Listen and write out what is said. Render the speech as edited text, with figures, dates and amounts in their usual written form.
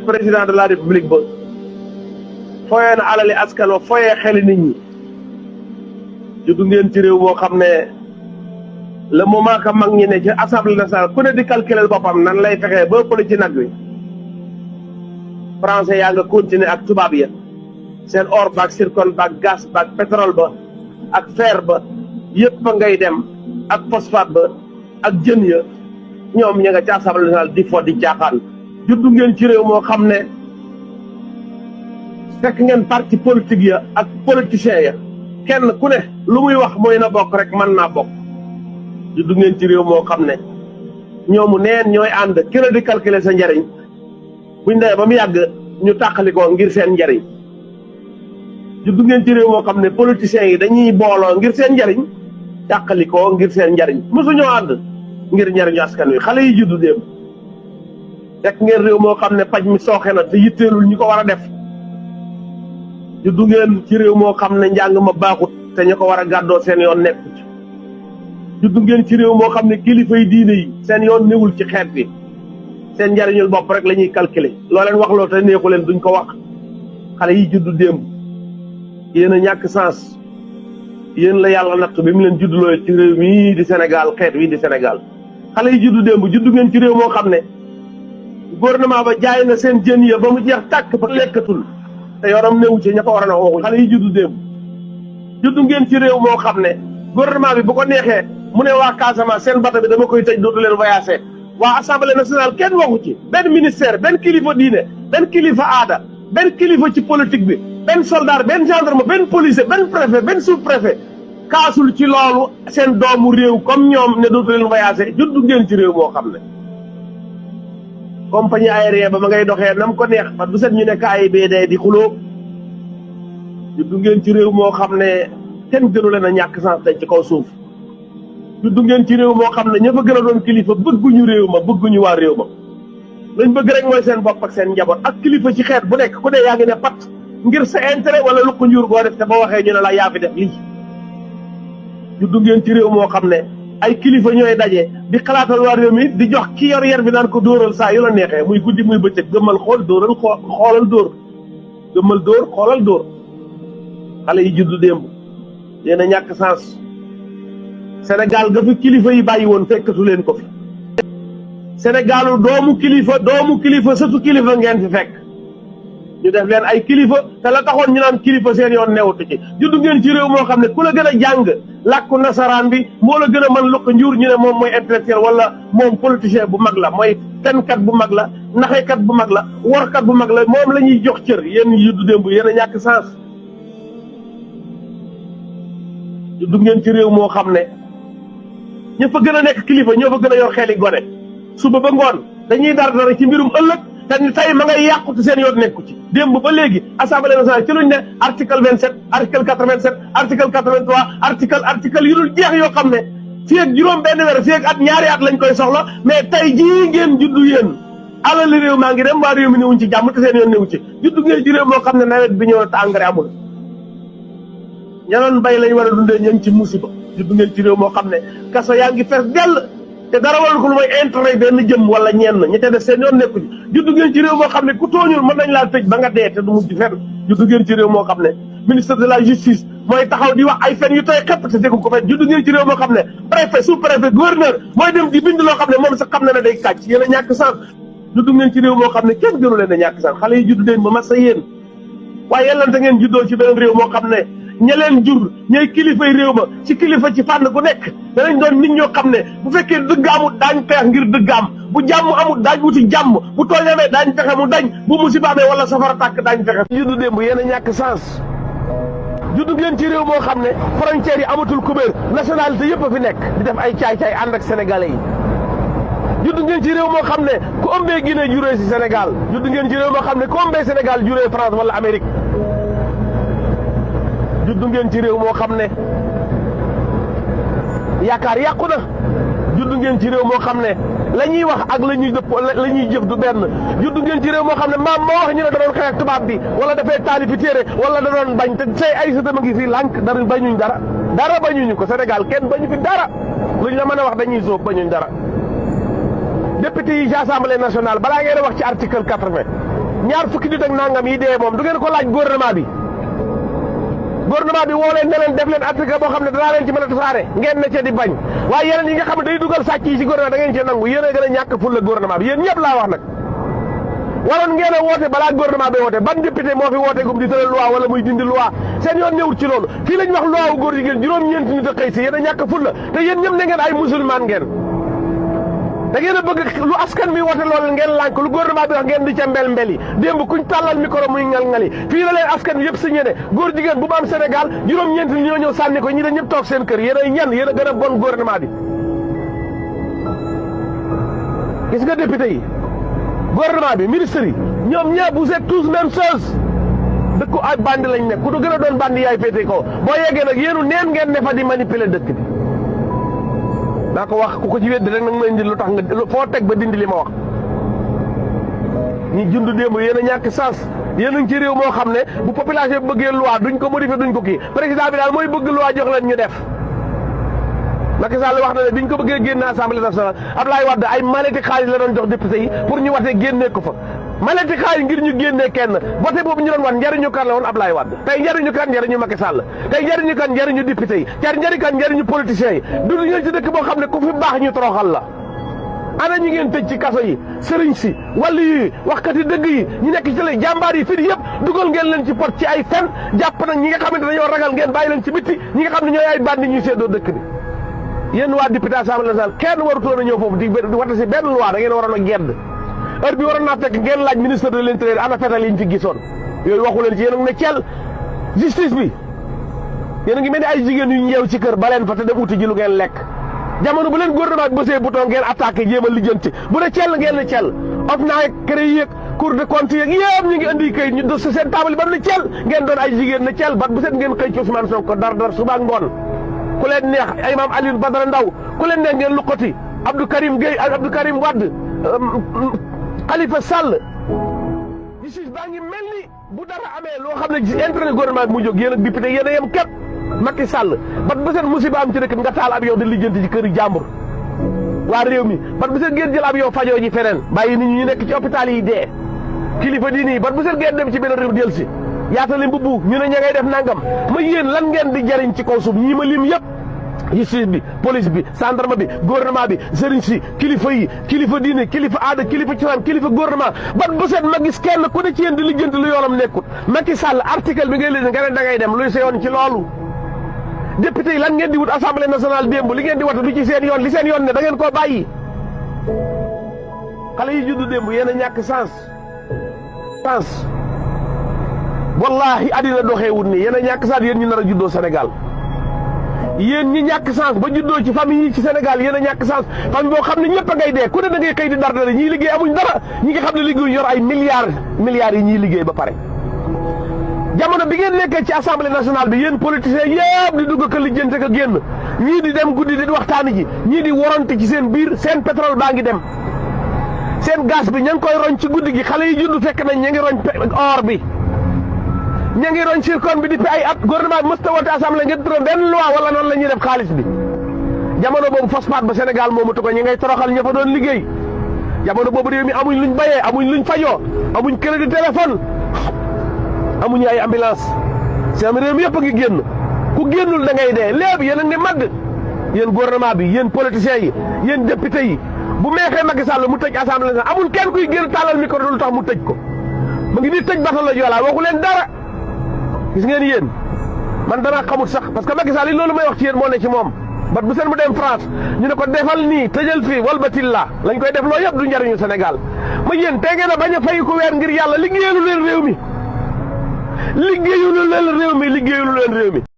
président de la république ba foyee na alali askan wa foyee xeli nit ñi juddu ngeen ci réew moo xam ne le moment que mag ñi ne ci assemblée nationale ku ne di calculer boppam nan lay fexee ba ëppale ci nag wi français yaa nga continuer ak tubaab ya seen or baag zircon baag gaz baag pétrole ba ak fer ba yëpp a ngay dem ak phosphate ba ak jën ya ñoom ña nga ci assemblée nationale di fo di jaaxaan juddu ngeen ci réew moo xam ne fekk ngeen parti politique ya ak politiciens ya kenn ku ne lu muy wax mooy na bokk rek mën naa bokk juddu ngeen ci réew moo xam ne ñoomu neen ñooy ànd ki la di calculer sa njariñ buñ demee ba mu yàgg ñu tàqalikoo ngir seen njariñ juddu ngeen ci réew moo xam ne politiciens yi dañuy booloo ngir seen njariñ tàqalikoo ngir seen njariñ mosuñoo ànd ngir njariñu askan wi xale yi juddu démb fekk ngeen réew moo xam ne paj mi sooxe na te yitteelul ñi ko war a def juddu ngeen ci réew moo xam ne njàng ma baaxut te ñu ko war a gàddoo seen yoon nekku ci juddu ngeen ci réew moo xam ne kilifa yi diine yi seen yoon newul ci xeet bi seen njariñul bopp rek la ñuy calculer loo leen wax loo te neexu leen duñ ko wax xale yi juddu démb yéen a ñàkk sens yéen la yàlla natt bi mu leen judduloo ci réew mii di Sénégal xeet wi di Sénégal xale yi juddu démb juddu ngeen ci réew moo xam ne gouvernement ba jaay na seen jën ya ba mu jeex tàkk ba lekkatul te yoram newu ci ña ko war a waxuñ xale yi juddu démb juddu ngeen ci réew moo xam ne gouvernement bi bu ko neexee mu ne waa Casamance seen bata bi dama koy tëj dootu leen voyager waa assemblée nationale kenn waxu ci benn ministère benn kilifa diine benn kilifa aada benn kilifa ci politique bi benn soldat benn gendarme benn policier benn préfet benn sous préfet kaasul ci loolu seen doomu réew comme ñoom ne dootu leen voyager juddu ngeen ci réew moo xam ne compagnie aérienne ba ma ngay doxee nam ko neex parce que bu set ñu nekk AIBD di xuloo juddu ngeen ci réew moo xam ne kenn gënu leen a ñàkk sens tey ci kaw suuf juddu ngeen ci réew moo xam ne ña fa gën a doon kilifa bëgguñu réew ma bëgguñu waa réew ma lañ bëgg rek mooy seen bopp ak seen njaboot ak kilifa ci xeet bu nekk ku ne yaa ngi ne pat ngir sa intérêt wala lu ko njur goo def te ba waxee ñu ne la yaa fi def lii juddu ngeen ci réew moo xam ne ay kilifa ñooy daje di xalaatal waa réew mi di jox ki yor yer bi naan ko dóoral saa yu la neexee muy guddi muy bëccëg gëmmal xool dóoral xoolal dóor gëmmal dóor xoolal dóor xale yi juddu démb yéen a ñàkk sens Sénégal ga fi kilifa yi bàyyi woon fekkatu leen ko fi Sénégalu doomu kilifa sëtu kilifa ngeen fi fekk ñu def leen ay kilifa te la taxoon ñu naan kilifa seen yoon newutu ci juddu ngeen ci réew moo xam ne ku la gën a jàng làkku nasaraan bi moo la gën a mën lukk njuur ñu ne moom mooy intellectuel wala moom politicien bu mag la mooy fenkat bu mag la naxekat bu mag la workat bu mag la moom la ñuy jox cër yéen juddu démb yéen a ñàkk sens juddu ngeen ci réew moo xam ne ña fa gën a nekk kilifa ñoo fa gën a yor xeli gone suba ba ngoon dañuy dara ci mbirum ëllëg te ni tey ma ngay yàqute seen yoon nekku ci démb ba léegi assemblée nationale ci luñ ne article 27 article 87 article 83 article yu dul jeex yoo xam ne fii ak juróom benn weer fii ak at ñaari at lañ koy soxla mais tey jii ngeen juddu yéen alali réew maa ngi dem waa réew mi newuñ ci jàmm te seen yoon newu ci juddu ngeen ci réew moo xam ne nawet bi ñëw na te engrais amul ñanoon bay lañ war a dundee ña ngi ci musiba juddu ngeen ci réew moo xam ne kaso yaa ngi fees dell te dara waral ko lu may intérêt benn jëm wala ñenn ñi te def seen yoon nekku ci juddu ngeen ci réew moo xam ne ku tooñul mën nañ laa tëj ba nga dee te du mujj fenn juddu ngeen ci réew moo xam ne ministre de la justice mooy taxaw di wax ay fen yu tooy xepp te déggu ko fen juddu ngeen ci réew moo xam ne préfet sous préfet gouverneur mooy dem di bind loo xam ne moom sax xam na ne day kàcc yéen a ñàkk sens juddu ngeen ci réew moo xam ne kenn gënu leen a ñàkk sens xale yi juddu leen ba mas sa yéen waaye yellante ngeen juddoo ci beneen réew moo xam ne ña leen jur ñooy kilifay réew ma ci kilifa ci fànn gu nekk danañ doon nit ñoo xam ne bu fekkee dëgg amul daañ xeex ngir dëgg am bu jàmm amul daañ wuti jàmm bu tooñ amee daañ fexe mu dañ bu musiba amee wala safara tàkk daañ fexe juddu démb yéen a ñàkk sens juddu ngeen ci réew moo xam ne frontières yi amatul kubéer nationalité yëpp a fi nekk di def ay caay-caay ànd ak sénégalais yi juddu ngeen ci réew moo xam ne ku ëmbee Guinée juree si Sénégal juddu ngeen ci réew moo xam ne ku ëmbee Sénégal juree France wala Amérique juddu ngeen ci réew moo xam ne yaakaar yàqu na juddu ngeen ci réew moo xam ne la ñuy wax ak la ñuy jëf du benn juddu ngeen ci réew moo xam ne maam moo wax ñu ne da doon xeex ak tubaab bi wala dafay taalifi téere wala da doon bañ te say ay sëtam a ngi fii lànk dara bañuñ dara bañuñu ko Sénégal kenn bañu fi dara luñ la mën a wax dañuy sóob bañuñ dara député yi ci assemblée nationale balaa ngeen a wax ci article 80 ñaar fukki nit ak nangam yi dee moom du ngeen ko laaj gouvernement bi woo leen ne leen def leen article boo xam ne danaa leen ci mën a tasaare ngeen ne ca di bañ waaye yeneen yi nga xam ne day dugal sàcc yi ci gouvernement da ngeen ci nangu yéen a gën a ñàkk ful la gouvernement bi yéen ñëpp laa wax nag waroon ngeen a woote balaa gouvernement bi woote ban député moo fi woote gum di tëral loi wala muy dindi loi seen yoon ñëwut ci loolu fii lañ wax loi wu góor jigéen juróom-ñeenti nit a xëy si yéen a ñàkk ful la te yéen ñëpp ne ngeen ay musulman ngeen da ngeen a bëgg lu askan bi woote loolu ngeen lànk lu gouvernement bi wax ngeen di ca mbel yi démb kuñ tàllal micro muy ngal-ngali fii la leen askan bi yëpp signé ne góor jigéen bu mu am Sénégal juróom-ñeenti ñoo ñëw sànni ko ñi da ñëpp toog seen kër yéen ay ñan yéen a gën a bon gouvernement bi gis nga député yi gouvernement bi ministre yi ñoom ñëpp vous êtes tous même chose dëkku ay bandi lañ nekk ku du gën a doon bandi yaay féete ko boo yeggee nag yéenu neen ngeen ne fa di manipuler dëkk bi naa ko wax ku ko ci weddi rek nag ma indi lu tax nga foo teg ba dindi li ma wax ñi jund démb yéen a ñàkk sens yéen a ngi ci réew moo xam ne bu population bi bëggee loi duñ ko modifier duñ ko kii président bi daal mooy bëgg loi jox leen ñu def Macky Sall wax na ne biñ ko bëggee génne assemblée nationale Abdoulaye Wade ay maleti xaalis la doon jox député yi pour ñu watee génnee ko fa maleti xaalis ngir ñu génnee kenn vote boobu ñu doon wan njariñu kan la woon Abdoulaye Wade tey njariñu kan njariñu Macky Sall tey njariñu kan njariñu député yi njariñu kan njariñu politiciens yi du ñu ci dëkk boo xam ne ku fi baax ñu toroxal la ana ñi ngeen tëj ci kaso yi sëriñ si wàllu yi waxkati dëgg yi ñu nekk ci la jàmbaar yi fii yëpp dugal ngeen leen ci pot ci ay fen jàpp nag ñi nga xamante dañoo ragal ngeen bàyyi leen ci bitti ñi nga xam ne ñooy ay bandi ñuy séddoo dëkk bi yéen waa député assemblée nationale kenn warutoon a ñëw foofu di wata si benn loi da ngeen waroon a gedd heure bi waroon naa fekk ngeen laaj ministre de l'intérieur ana fetal yi ñu fi gisoon yooyu waxu leen ci yéen a ngi ne ceel justice bi yéen a ngi mel ni ay jigéen yu ñu yeew ci kër ba leen fa te dem uti ji lu ngeen lekk jamono bu leen gouvernement bi bësee bouton ngeen attaqué jéem a lijjanti bu ne ceel ngeen ne ceel of naa CREI yeeg cour de compte yeeg yëpp ñu ngi andi kayit ñu dos seen table ba ne ceel ngeen doon ay jigéen ne ceel bat bu set ngeen xëy ci Ousmane Sonko dar suba ak ngoon ku leen neex ay Imam Alioune Badara Ndaw ku leen neex ngeen luqati Abdou Karim Gueye ak Abdou Karim Wade Khalifa Sall justice baa ngi mel ni bu dara amee loo xam ne ci intérêt gouvernement bi mu jóg yéen ak député yéen a yem képp Macky Sall bat bu set musiba am ci dëkk bi nga taal ab yow di lijjanti ci kër jàmbur waa réew mi bat bu set ngeen jël ab yow fajoo ji feneen bàyyi nit ñi ñu nekk ci hôpital yi dee kilifa diini yi bat bu set ngeen dem ci benn réew del si yaatali mbubb ñu ne ña ngay def nangam ma yéen lan ngeen di jariñ ci kaw suuf ñii ma lim yëpp justice bi police bi gendarme bi gouvernement bi sëriñ si kilifa yi kilifa diine kilifa aada kilifa cosaan kilifa gouvernement bat bu set ma gis kenn ku ne ci yéen di lijjanti lu yoonam nekkut Macky Sall article bi ngay leen nga ne da ngay dem luy sa yoon ci loolu député yi lan ngeen di wut assemblée nationale démb li ngeen di wata du ci seen yoon li seen yoon ne da ngeen koo bàyyi xale yi juddu démb yéen a ñàkk sens wallahi addina doxeewut nii yéen a ñàkk sens yéen ñu nar a juddoo Sénégal yéen ñi ñàkk sens ba juddoo ci famille yi ci Sénégal yéen a ñàkk sens famille boo xam ne ñëpp a ngay dee ku ne da ngay xëy di dardale ñii liggéey amuñ dara ñi nga xam ne liggéey yor ay milliards yi ñiy liggéey ba pare jamono bi ngeen nekkee ci assemblée nationale bi yéen politiciens yëpp di dugg ka lijjante ka génn ñii di dem guddi di waxtaani ji ñii di warante ci seen biir seen pétrole baa ngi dem seen gaz bi ña ngi koy roñ ci guddi gi xale yi judd fekk nañ ña ngi roñ or bi ña ngi roñ circon bi depuis ay at gouvernement bi mësta wote assemblée ngeen tëral benn loi wala noonu la ñuy def xaalis bi jamono boobu phosphate ba Sénégal moomu tu ko ñi ngay toroxal ña fa doon liggéey jamono boobu réew mi amuñ luñ bayee amuñ luñ fajoo amuñ crédit téléphone amuñu ay ambulance seen réew mi yëpp a ngi génn ku génnul da ngay dee léegi yéen a ngi madd yéen gouvernement bi yéen politiciens yi yéen député yi bu meexee Macky Sall mu tëj assemblée nationale amul kenn kuy génn tàllal micro lu tax mu tëj ko ma ngi nii tëj batal la Joola waxu leen dara gis ngeen yéen man danaa xamut sax parce que Macky Sall yi loolu may wax ci yéen moo ne ci moom bat bu seen mu dem France ñu ne ko defal nii tëjal fii walbatil la lañ koy def loo yëpp du njariñu Sénégal ma yéen te ngeen a bañ a fay ko weer ngir yàlla liggéeyalu leen réew mi liggéeyulu leen réew mi